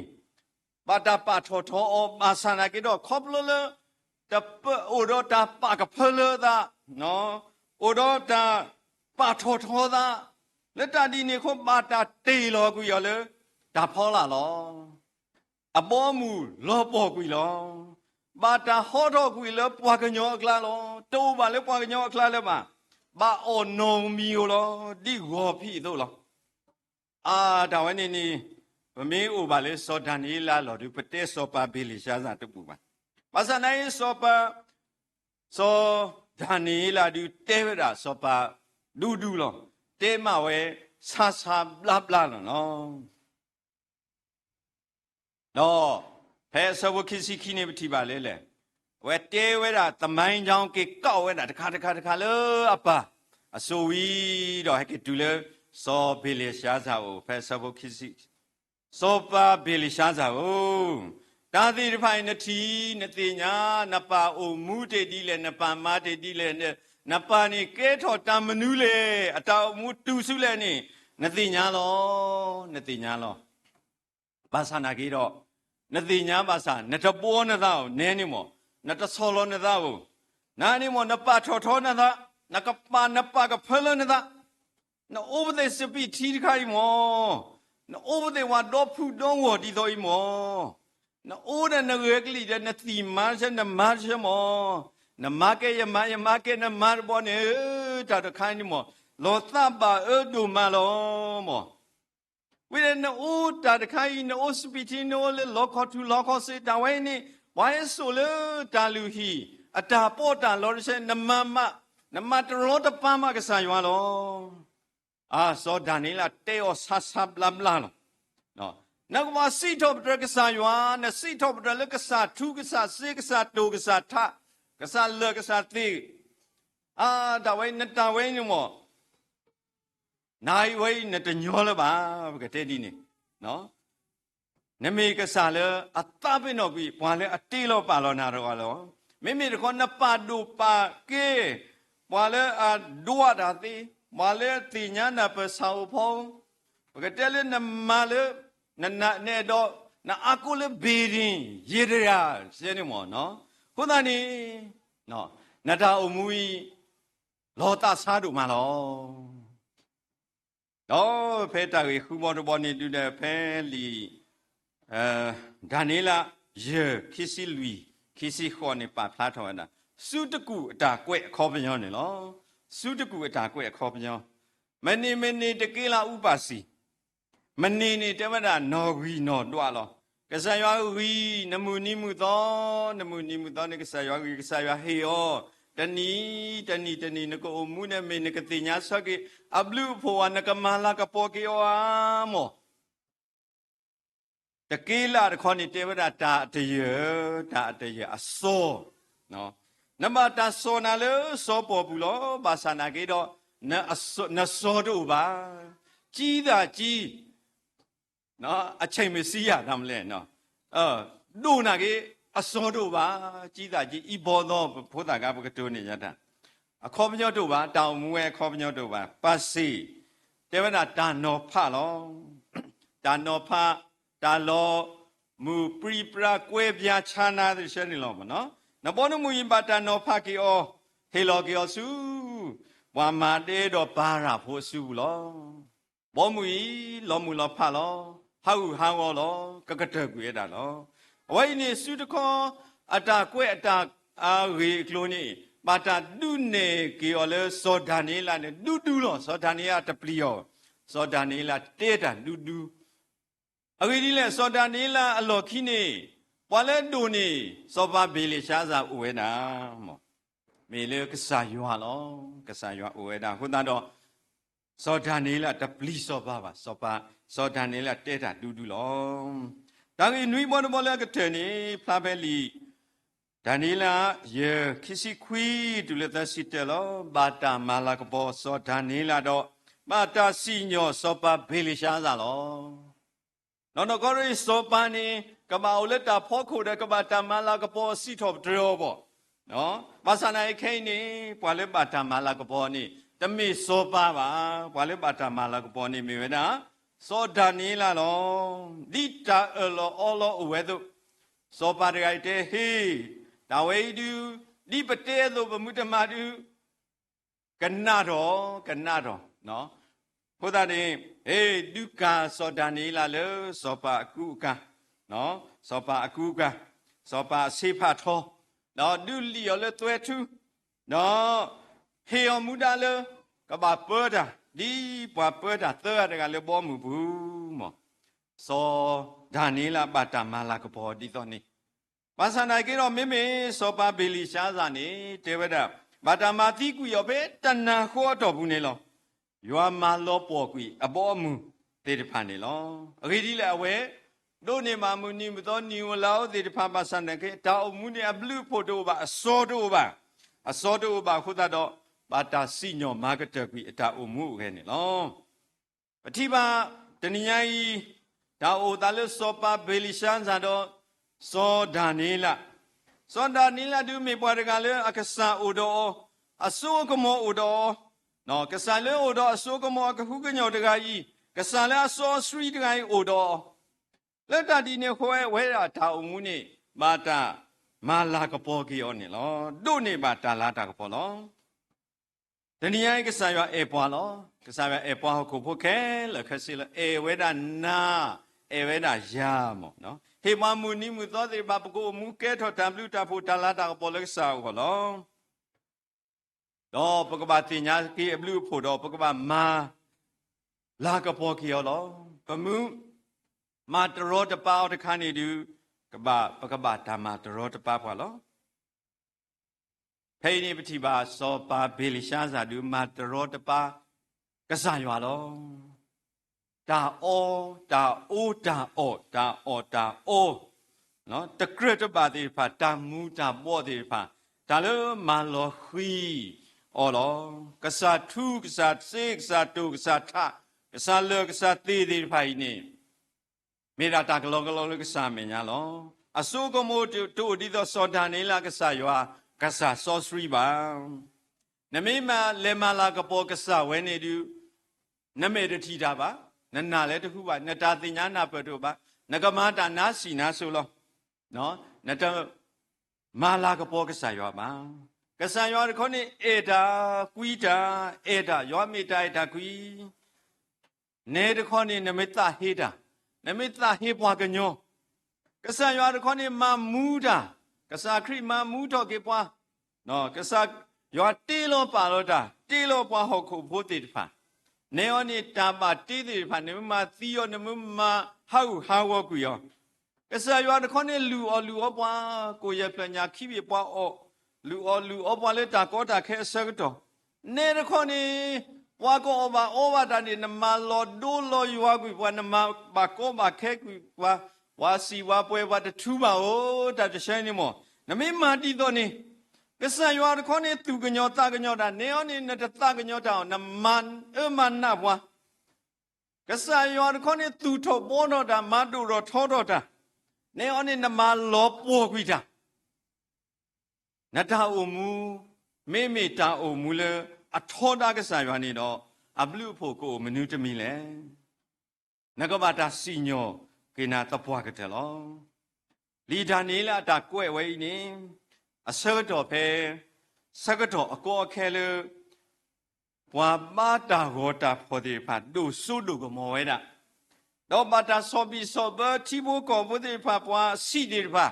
ဘၣ်တၢ်ပာ်ထီၣ်ထီအီၤ ဘၣ်ဆၣ်နာ်က့ဒီး ခီဖျိလၢ တပၢၢ်အိၣ်ဒီးတၢ်ပာ်ကဖၢလၢအသး, အိၣ်ဒီးတၢ်ပာ်ထီၣ်ထီအသး, လၢတၢ်ဒ်န့ၣ်အဃိ ဘၣ်တၢ်တ့ၢ်လီၤကွံာ်အီၤလၢတၢ်ဖီလာ်လီၤ. အဘီအမုၢ်လီၤပှီၢ်ကွံာ်လီၤ. ဘၣ်တၢ်ဟီထီၣ်ကွံာ်လၢပှၤကညီအကျါလီၤ. တအိၣ်ဘၣ်လၢပှၤကညီအကျါလၢၤဘၣ်. ဘၣ်အီၣ်နီၣ်မံၤဧိၤလီၤ, ဒ်ဂီၤဖံးအသိးလီၤ. အတၢ်ဝဲန့ၣ်န့ၣ် ပမ့ၢ်အိၣ်ဘၣ်လၢစီၤဒၤနံးယ့လးအလီၢ်ဒီး ပတဲစီၤပၤဘ့လ့ၡါစၢ်တဘူၣ်ဘၣ်. ဘၣ်ဆၣ်နာ်က့ စီၤပၤ စီၤဒၤနံးယ့လးဒုးတဲဝဲဒၣ်စီၤပၤဒူဒူလီၤ. တဲမးဝဲဆါဆါဘျါဘျါလီၤလီၤ. ဒီးဖဲအဆၢဖိခံဆံခံန့ၣ် ပထံၣ်ဘၣ်လၢလဲၣ်, အဝဲတဲဝဲဒၣ် သမိုင်းကြောင်း က့ၤကိးဝဲဒၣ်တခါတခါတခါလၢအပၢ်အစိၤဝံၤဒီး ဟဲက့ၤတုၤလၢစီၤဘ့လ့ၡါစၢ်အအိၣ် ဖဲအဆၢဖိခံဆံ စီၤပၤဘ့လ့ၡါစၢ်ဧၢ, တၢ်သ့ၣ်တဖၣ်အံၤနထံၣ် နသ့ၣ်ညါ, နပၢ်အိၣ်မူတ့ၢ်ဒ်လဲၣ်, နပၢ်မၤတ့ၢ်ဒ်လဲၣ်, နပၢ်န့ၣ်ကဲထီၣ်တၢ်မနုၤလဲၣ်, အတၢ်အိၣ်မူတုၤဆူလဲၣ်န့ၣ် နသ့ၣ်ညါလီၤ, နသ့ၣ်ညါလီၤ. ဘၣ်ဆၣ်နာ်က့ဒီး နသ့ၣ်ညါဘၣ်ဆၣ် နတဘှီနသးဧိၤ နဲန့ၣ်မး, နတဆီၣ်လီၤနသးဧိၤ, နန့ၣ်မး နပာ်ထီၣ်ထီနသး, နကပာ် နပာ်ကဖၢလၢနသး, နအိၣ်ပသ့ၣ်စပံးထံတခါအံၤမး, နအိၣ်ပသ့ၣ်ဝဲဒီဖုဒီဂီၢ်ဒ်သိးအံၤမး, နအိၣ်ဒီးနဂဲၤကလံၣ်ဒီး နသံၣ်မၤတဆၢ နမၤတဆၢမး, နမၤကဲယမၤ ယမၤကဲနမၤတဘျီန့ၣ်, တၢ်တခါန့ၣ်မး လီၤသးဘၣ်အၢဒိၣ်မးလီၤမး. ဝံၤဒီးနအိၣ်တၢ်တခါအံၤ နအိၣ်စပံးထံ နအိၣ်လၢလီခီထူလီခီစ့ တၢ်ဝဲအံၤန့ၣ် ပှၤဟဲစိာ်လၢတၢ်လုၢ်ဟံၣ် အတၢ်ပီးတၢ်လီတဆၢ နမၤမး နမၤတရီတပါမးကစၢ်ယွၤလီၤ. အါ စီၤဒၤနံးယ့လးတဲအီၤဆါဆါဘျါဘျါလီၤ. နကဘၣ်စံးထီၣ်ပတြၢၤကစၢ်ယွၤ, နစံးထီၣ်ပတြၢၤလၢကစၢ်ထူ ကစၢ်စ့ ကစၢ်တိာ် ကစၢ်ထး ကစၢ်လၢာ်ကစၢ်သ့ၣ်, အါ တၢ်ဝဲအံၤ နတၢ်ဝဲအံၤန့ၣ်မး နၤအံၤဝဲအံၤ နတညီလၢၤဘၣ်, ပကတဲဒ်န့ၣ်, နမ့ၢ်ကစၢ်လၢအသးပ့ၤနီၣ်ကွံာ် ပှၤလၢအတ့လီၤပာ်လီၤနၤတဂၤလီၤ. မ့မ့ၢ်တခီ နပာ်ဒိၣ်ပာ်ကဲ ပှၤလၢအဒွးတၢ်သ့, ပှၤလၢအသ့ၣ်ညါနၢ်ပၢၢ်ဆၣ်ဧိၤဖီဧိၤ, ပကတဲလၢနမၤလၢ နနအဲၣ်ဒိး နအါကိးလၢဘ့ၣ်ဒ့ၣ် ယ့တယၤ စဲန့ၣ်မး, အဃိသတးန့ၣ် နတၢ်အိၣ်မူအံၤ လီၤသးဆါဒိၣ်မးလီၤ. ဒီးဖဲတၢ်ဂ့ၢ်ဃုဘီတဘီန့ၣ် ဒုးဒီးဖဲလံာ် ဒၤနံးယ့လး ယဲၢ် ခံဆံလွံၢ် ခံဆံဃိးန့ၣ် ပာ်ဖျါထီၣ်ဝဲဒၣ် စုတကူၣ်အတၢ်ကွဲးအခီပညီန့ၣ်လီၤ. စုတကူၣ်အတၢ်ကွဲးအခီပညီ, မန့ၢ်မန့ၢ်တက့လးအူပၢ်စံၣ် မန့ၢ်န့ၣ်တဲဝဲဒၣ်နီၣ်ဂံၢ်နီၣ်ဒွးလီၤ. ကစၢ်ယွၤဂံၢ် နမုၢ်နံၤမုၢ်သီ, နမုၢ်နံၤမုၢ်သီန့ၣ် ကစၢ်ယွၤဂံၢ် ကစၢ်ယွၤဟ့ၣ်အီၤ, တနံၤ တနံၤ တနံၤ နကအိၣ်မူန့ၣ်မ့ၢ် နကသ့ၣ်ညါဆၢက့ၤ အဘျုးအဖှိၣ်ဝဲ နကမၤလၤကပီၤက့ၤအီၤဧါမး. တက့လးတခီန့ၣ် တဲဝဲဒၣ်တၢ်အတယၢၢ်, တၢ်အတယၢၢ်အစီၤ နဘၣ်တၢ်စီၤနၤလၢစီၤပီၣ်ပူၤလီၤ. ဘၣ်ဆၣ်နာ်က့ဒီး နစီၤတအိၣ်ဘၣ်. ကံသးကံ အဆဲးမ့ၢ်စံယၤတၢ်မလဲၣ်, ဒိၣ်နာ်က့ အစီၤတအိၣ်ဘၣ်. ကံသးကံ အံၤဘီသီ ပဖိသၣ်ဂၤ ပကတိၤန့ၣ်ယတၢ် အခီပညီတအိၣ်ဘၣ်, တၢ်အိၣ်မူဝဲအခီပညီတအိၣ်ဘၣ်. ပၢ်စ့ၣ် တဲဝဲဒၣ်တၢ်နီၤဖးလီၤ. တၢ်နီၤဖး, တၢ်လီၤမုၢ်ပြံပြါကွဲပြါဆါနၤသ့ၣ်ဆၢန့ၣ်လီၤမး. နဘီနမုၢ်အံၤဘၣ်တၢ်နီၤဖးက့ၤအီၤ, ဟ့ၣ်လီၤက့ၤအီၤဆူ ပှၤမၤဒဲဒီးပၤရၣ်ဖိအစုပူၤလီၤ. ဘီမုၢ်အံၤ လီၤမုၢ်လီၤဖးလီၤ, ဟးဂူာ်ဟးဂီၤလီၤ, ကကတၢၢ်ကွံာ်ဝဲဒၣ်လီၤ. အဝဲအံၤန့ၣ် စုတခီ အတၢ်ကွဲးအတၢ်အဂ့ၢ်အကျိၤန့ၣ် ဘၣ်တၢ်ဒုးနဲၣ်က့ၤအီၤလၢစီၤဒၤနံးယ့လးန့ၣ် ဒူဒူလီၤ. စီၤဒၤနံးယ့လးတပျံၤအီၤ, စီၤဒၤနံးယ့လးတဲတၢ်ဒူဒူ အဂ့ၢ်ဒ်လဲၣ်, စီၤဒၤနံးယ့လးအလီၢ်ခံန့ၣ် ပှၤလၢအဒိၣ်န့ၣ် စီၤပၤဘ့လ့ၡါစၢ်အိၣ်ဝဲဒၣ်, မ့ၢ်လၢကစၢ်ယွၤလီၤ. ကစၢ်ယွၤအိၣ်ဝဲဒၣ်အဃိသတးဒီး စီၤဒၤနံးယ့လးတပျံၤစီၤပၤဘၣ်. စီၤပၤ, စီၤဒၤနံးယ့လးတဲတၢ်ဒူဒူလီၤ. တၢ်ဂ့ၢ်နွံဘီတဘီလၢအကတၢၢ်န့ၣ် ဖျါဖဲလံာ် ဒၤနံးယ့လး ယဲၢ် ခံဆံခွံ တုၤလၢသၢဆံတၢလီၤ. ဘၣ်တၢ်မၤလၤကပီၤစီၤဒၤနံးယ့လးဒီး ဘၣ်တၢ်စံၣ်ညီၣ်စီၤပၤဘ့လ့ၡါစၢ်လီၤ. နီၢ်နီၢ်ကီၢ်ရ့ၣ်စီၤပၤန့ၣ် ကဘၣ်အိၣ်လၢတၢ်ဖီခိၣ်ဒီး ကဘၣ်တၢ်မၤလၤကပီၤစံးထီၣ်ပတြၢၤအီၤဘၣ်. ဘၣ်ဆၣ်နာ်က့ခဲအံၤန့ၣ် ပှၤလၢဘၣ်တၢ်မၤလၤကပီၤန့ၣ် တမ့ၢ်စီၤပၤဘၣ်. ပှၤလၢဘၣ်တၢ်မၤလၤကပီၤန့ၣ်မ့ၢ်ဝဲဒၣ် စီၤဒၤနံးယ့လးလီၤ. ဒ်တၢ်အၢၣ်လီၤအီလီၤအိၣ်ဝဲအသိး စီၤပၤတဂၤအံၤတဲ ဟ့ၣ် တၢ်ဝဲအံၤဒုး ဒ်ပတဲအသိး ပမုၢ်တမၤဒုး ကနၣ်ထီၣ် ကနၣ်ထီၣ်. အဃိသတးန့ၣ် ဟ့ၣ် ဒုးကၤစီၤဒၤနံးယ့လးလၢစီၤပၤအကူအကၤ စီၤပၤအကူအကၤ, စီၤပၤအဆ့ဖးထီ, ဒီးဒုးလံၣ်အီၤလၢသွဲထူ, ဒီးဟ့ၣ်အီၤမူဒါလၢ ကဘၣ်ပၢတၢ် ဒ်ပှၤပၢတၢ်သၢဂၤတဂၤလၢဘီမုၢ်ပူၤမး. စီၤဒၤနံးယ့လးဘၣ်တၢ်မၤလၤကပီၤဒ်သိးန့ၣ်, ဘၣ်ဆၣ်သနာ်က့ဒီး မ့မ့ၢ်စီၤပၤဘ့လံၡါစၤန့ၣ် တဲဝဲဒၣ် ဘၣ်တၢ်မၤသံကွံာ်အီၤဖဲတနၤဃီအတီၢ်ပူၤန့ၣ်လီၤ. ယွၤမၤလီၤပှီၢ်ကွံာ်အဘီအမုၢ်သ့ၣ်တဖၣ်န့ၣ်လီၤ. အဂ့ၢ်ဒ်လဲၣ် အဝဲ ဒိးန့ၢ်ဘၣ်မုၢ်နံၤမုၢ်သီနံၤဧိၤလါဧိၤသ့ၣ်တဖၣ် ဘၣ်ဆၣ်သနာ်က့ တၢ်အိၣ်မူန့ၣ် အဘျုးအဖှိၣ်တအိၣ်ဘၣ်, အစီတအိၣ်ဘၣ်, အစီတအိၣ်ဘၣ်အဃိသတးဒီး ဘၣ်တၢ်စံၣ်ညီၣ်မၤကတၢၢ်ကွံာ်အတၢ်အိၣ်မူအဂ့ၢ်န့ၣ်လီၤ. ပထံၣ်ဘၣ် တနံၤညါအံၤ တၢ်အိၣ်သးလၢစီၤပၤဘ့လံၡါစၤဒီး စီၤဒၤနံးယ့လး, စီၤဒၤနံးယ့လးဒုးမ့ၢ်ပှၤတဂၤလၢအကစၢ်အိၣ်ဒီးအီၤ, အစိအကမီၤအိၣ်ဒီးအီၤ, ကစၢ်လၢအိၣ်ဒီးအစိအကမီၤအကဟုကညီၢ်တဂၤအံၤ, ကစၢ်လၢအစီအဆှံတဂၤအံၤအိၣ်ဒီးအီၤ, လၢတၢ်ဒ်န့ၣ်အဃိ အဝဲဒၣ်တၢ်အိၣ်မူန့ၣ် ဘၣ်တၢ်မၤလၤကပီၤက့ၤအီၤန့ၣ်လီၤ. ဒိးန့ၢ်ဘၣ်တၢ်လၤတၢ်ကပီၤလီၤ. တနံၤညါအံၤ ကစၢ်ယွၤအဲၣ်ပှၤလီၤ. ကစၢ်ယွၤအဲၣ်ပှၤဟီၣ်ခိၣ်ဖိခဲလၢာ်ခဲဆ့လီၤ. အဲၣ်ဝဲဒၣ်နၤ, အဲၣ်ဝဲဒၣ်ယၤမး, ဟ့ၣ်ပှၤမုၢ်နံၤမုၢ်သီသ့ၣ်တဖၣ် ပကအိၣ်မူကဲထီၣ်တၢ်ဘျုးတၢ်ဖှိၣ်တၢ်လၤတၢ်ကပီၤလၢကစၢ်အဂီၢ်လီၤ. ဒီးပကဘၣ်သ့ၣ်ညါက့ၤအဘျုးအဖှိၣ်ဒီး ပကဘၣ်မၤလၤကပီၤက့ၤအီၤလီၤ. ပမ့ၢ်မၤတရီတပါအီၤတခါန့ၣ်ဒုး ကဘၣ်, ပကဘၣ်တၢ်မၤတရီတပါပှၤလီၤ. ဖဲအံၤန့ၣ် ပထံၣ်ဘၣ်စီၤပၤဘ့လံၡါစၤဒုး မၤတရီတပါကစၢ်ယွၤလီၤ. တၢ်အီ, တၢ်အီ, တၢ်အီၣ်, တၢ်အီၣ်တၢ်အီ, တကြၢးတဘၣ်သ့ၣ်တဖၣ်, တၢ်မူၤတၢ်ဘှီးသ့ၣ်တဖၣ်, တၢ်လၢမၤလီၤဃံၤအီၤလီၤ. ကစၢ်ထူ, ကစၢ်စ့, ကစၢ်တိၢ်, ကစၢ်ထး, ကစၢ်လၢာ်, ကစၢ်သ့ၣ်သ့ၣ်တဖၣ်အံၤန့ၣ် မ့ၢ်ဒၣ်တၢ်ကလီကလီလၢကစၢ်အမဲာ်ညါလီၤ. အစိကမီၤတအိၣ်ဒ်သိးစီၤဒၤနံးယ့လးကစၢ်ယွၤ, ကစၢ်စီဆှံဘၣ်. နမ့ၢ်မၤလဲၤမၤလၤကပီၤကစၢ်ဝဲန့ၣ်ဒုး နမဲာ်တထံၣ်တၢ်ဘၣ်, နနၢ်လၢတဟူဘၣ်, နတၢ်သ့ၣ်ညါနၢ်ပၢၢ်တအိၣ်ဘၣ်, နကမၤတၢ်နါစံၣ်နါစိလီၤ. နတမၤလၤကပီၤကစၢ်ယွၤဘၣ်. ကစၢ်ယွၤတခီန့ၣ် အဲၣ်တၢ်, ကွံတၢ်, အဲၣ်တၢ်, ယွၤမ့ၢ်တၢ်အဲၣ်တၢ်ကွံ နဲတခီန့ၣ် နမ့ၢ်သးဟ့တၢ်, နမ့ၢ်သးဟ့ပှၤကညီ, ကစၢ်ယွၤတခီန့ၣ် မၤမူတၢ်, ကစၢ်ခရံာ်မၤမူထီၣ်က့ၤပှၤ, ကစၢ်ယွၤတ့လီၤပာ်လီၤတၢ်, တ့လီၤပှၤဟီၣ်ခိၣ်ဖိသ့ၣ်တဖၣ်, နဲအီၤန့ၣ် တၢ်ဘၣ်တ့သ့ၣ်တဖၣ် နမ့ၢ်မၤသံအီၤ, နမ့ၢ်မၤဟးဂူာ်ဟးဂီၤကွံာ်အီၤ, ကစၢ်ယွၤတခီန့ၣ် လုၢ်အီၣ်လုၢ်အီပှၤ, ကိၣ်ယဲၢ်ဖျၢၣ်ညၣ်ခံဘ့ၣ်ပှၤအီၣ်, လုၢ်အီၣ်လုၢ်အီပှၤလၢတၢ်ကီတၢ်ခဲအဆၢကတီၢ်, နဲတခီန့ၣ် ပှၤကအီၣ်ဘၣ်အီဘၣ်တၢ်န့ၣ် နမၤလီၤဒိလီၤယွၤကွံာ်ပှၤ, နမၤဘၣ်ကီဘၣ်ခဲကွံာ်ပှၤ, ပှၤစံၣ်ပှၤပှဲၤပှၤတထူဘၣ်ဧိၤ, တၢ်တဆၢန့ၣ်မး, နမ့ၢ်မၤဒ်သိးန့ၣ်, ကစၢ်ယွၤတခီန့ၣ် သူၣ်ကညီၤသးကညီၤတၢ်, နဲအီၤန့ၣ် နတသးကညီၤတၢ်အီၤ, နမၤအၢမၤနးပှၤ ကစၢ်ယွၤတခီန့ၣ် သူၣ်ထီၣ်ဘှီထီၣ်တၢ်, မၤဒိၣ်ထီၣ်ထီထီၣ်တၢ်, နဲအီၤန့ၣ် နမၤလီၤပှီၢ်ကွံာ်တၢ်, နတၢ်အိၣ်မူ မ့မ့ၢ်တၢ်အိၣ်မူလၢအထီဒါကစၢ်ယွၤန့ၣ်ဒီး အဘျုးအဖှိၣ်ကအိၣ်မနုၤတမံၤလဲၣ်. နကဘၣ်တၢ်စံၣ်ညီၣ်က့ၤနၤသပှၢ်ကတၢၢ်လီၤ. လံာ်ဒၤနံးယ့လးအတၢ်ကွဲးဝဲအံၤန့ၣ် အဆၢကတီၢ်ဖဲ ဆၢကတီၢ်အကီအခဲလၢ ပှၤဘါတၢ်ဂီၤတၢ်ဖီၣ်သ့ၣ်တဖၣ် ဒိၣ်စိဒိၣ်ကမီၤဝဲဒၣ်, ဒီးဘၣ်တၢ်ဆီၣ်ဘံၣ်ဆီၣ်ဘၢထံဖိကီၢ်ဖိသ့ၣ်တဖၣ် ပှၤအဆံးသ့ၣ်တဖၣ်,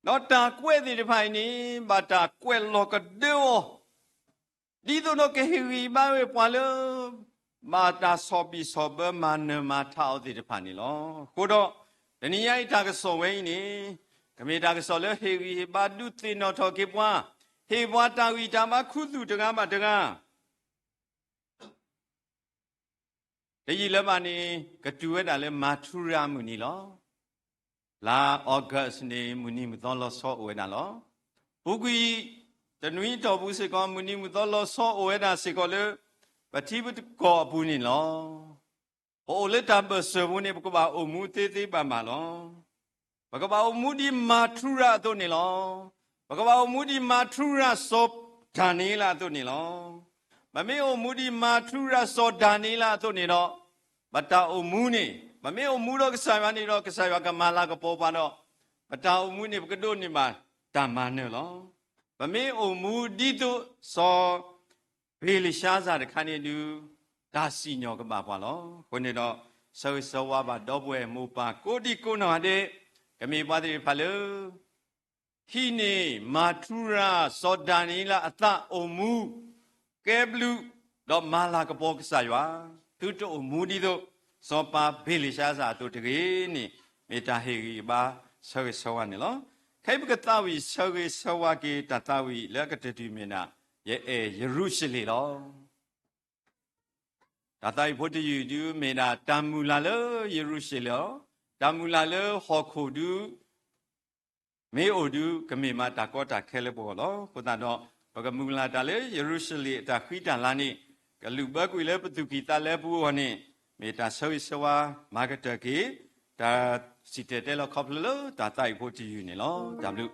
ဒီးတၢ်ကွဲးသ့ၣ်တဖၣ်အံၤန့ၣ် ဘၣ်တၢ်ကွဲးလီၤကဒၢအီၤ ဒ်သိးဒီးကဟ့ၣ်ဂံၢ်ဘါဝဲပှၤလၢ ဘၣ်တၢ်ဆီၣ်ဘံၣ်ဆီၣ်ဘၢမၤနၢၤမၤထးအီၤသ့ၣ်တဖၣ်န့ၣ်လီၤ. အဃိဒီး တနံၤညါအံၤတၢ်ကစီၣ်ဝဲအံၤန့ၣ် ကမ့ၢ်တၢ်ကစီၣ်လၢဟ့ၣ်ဂံၢ်ဟ့ၣ်ဘါဒုးသ့ၣ်နီၣ်ထီၣ်က့ၤပှၤ, ဟ့ၣ်ပှၤတၢ်ဂံၢ်တၢ်ဘါခူသူၣ်တဂၤဘၣ်တဂၤ တယံာ်လၢၤဘၣ်န့ၣ် ကတုၤဝဲဒၣ်လၢမၤထူရၤမုၢ်နံၤလီၤ. လါ August န့ၣ် မုၢ်နံၤမုၢ်သီလီၤဆီအိၣ်ဝဲဒၣ်လီၤ. ပူၤကွံာ် တနွံအတီၢ်ပူၤစ့ၢ်ကီး မုၢ်နံၤမုၢ်သီလီၤဆီအိၣ်ဝဲဒၣ်စ့ၢ်ကီးလၢ ပထံပကီၢ်အပူၤန့ၣ်လီၤ. ပအိၣ်လၢတၢ်ဘၢၣ်စၢၤပူၤန့ၣ် ပကဘၣ်အိၣ်မူသ့သ့ဘၣ်ဘၣ်လီၤ. ပကဘၣ်အိၣ်မူဒ်မၤထူရၤအသိးန့ၣ်လီၤ. ပကဘၣ်အိၣ်မူဒ်မၤထူရၤစီၤဒၤနံးယ့လးအသိးန့ၣ်လီၤ. ပမ့ၢ်အိၣ်မူဒ်မၤထူရၤစီၤဒၤနံးယ့လးအသိးန့ၣ်ဒီး ပတၢ်အိၣ်မူန့ၣ် ပမ့ၢ်အိၣ်မူဒီးကစၢ်ယွၤန့ၣ်ဒီး ကစၢ်ယွၤကမၤလၤကပီၤပှၤဒီး ပတၢ်အိၣ်မူန့ၣ် ပကဒိးန့ၢ်ဘၣ်တၢ်မၤနၢၤလီၤ. ပမ့ၢ်အိၣ်မူဒ်သိးစီၤ ဘ့လၡါစၢ်တခါန့ၣ်ဒုး တၢ်စံၣ်ညီၣ်ကဘၣ်ပှၤလီၤ. အဃိန့ၣ်ဒီး ဆၢဂ့ၤဆၢဝါဘၣ်ဒီပုၢ်ဝဲၢ်မိၢ်ပၢ်ကိးဒံကိးနီၢ်ဂၤဒဲး, ကမ့ၢ်ပှၤသ့ၣ်တဖၣ်လၢ ဟံးန့ၢ်မၤထူရၤ စီၤဒၤနံးယ့လးအသးအိၣ်မူ, ကဲဘျုး, ဒီးမၤလၤကပီၤကစၢ်ယွၤ, သုတအိၣ်မူဒ်သိး စီၤပၤဘ့လ့ၡါစၢ်အသိးတဂ့ၤန့ၣ်, မ့ၢ်တၢ်ဟ့ၣ်ဂံၢ်ဘါဆၢဂ့ၤဆၢဝါန့ၣ်လီၤ. ခဲအံၤပကသးဝံၣ်ဆၢဂ့ၤဆၢဝါက့ၤ တၢ်သးဝံၣ်လၢအကတၢၢ်တမံၤမ့ၢ်ဒၣ် ယအဲၣ်ယရူၤၡလ့ၣ်လီၤ. တၢ်သးဝံၣ်ဖိတယုၢ်ဒုးမ့ၢ်ဒၣ်တၢ်မုၢ်လၢ်လၢယရူၤၡလ့ၣ်လီၤ. တၢ်မုၢ်လၢ်လၢဟီၣ်ခိၣ်ဒုး မ့ၢ်အိၣ်ဒုး ကမ့ၢ်မးတၢ်ကီတၢ်ခဲလၢပဂီၢ်လီၤ. အဃိသတးဒီး ပကမုၢ်လၢ်တၢ်လၢယရူၤၡလ့ၣ်အတၢ်ဃံတၢ်လၤန့ၣ် ကလုၢ်ဘၢကွံာ်လၢပသူၣ်ကံၢ်သးလဲပူၤအဂီၢ်န့ၣ် မ့ၢ်တၢ်ဆၢဂ့ၤဆၢဝါမၤကတၢၢ်က့ၤ တၢ်စံၣ်တဲၤတဲလီၤခီဖျိလၢတၢ်သးဝံၣ်ဖိတယုၢ်န့ၣ်လီၤ. တၢ်ဘျုး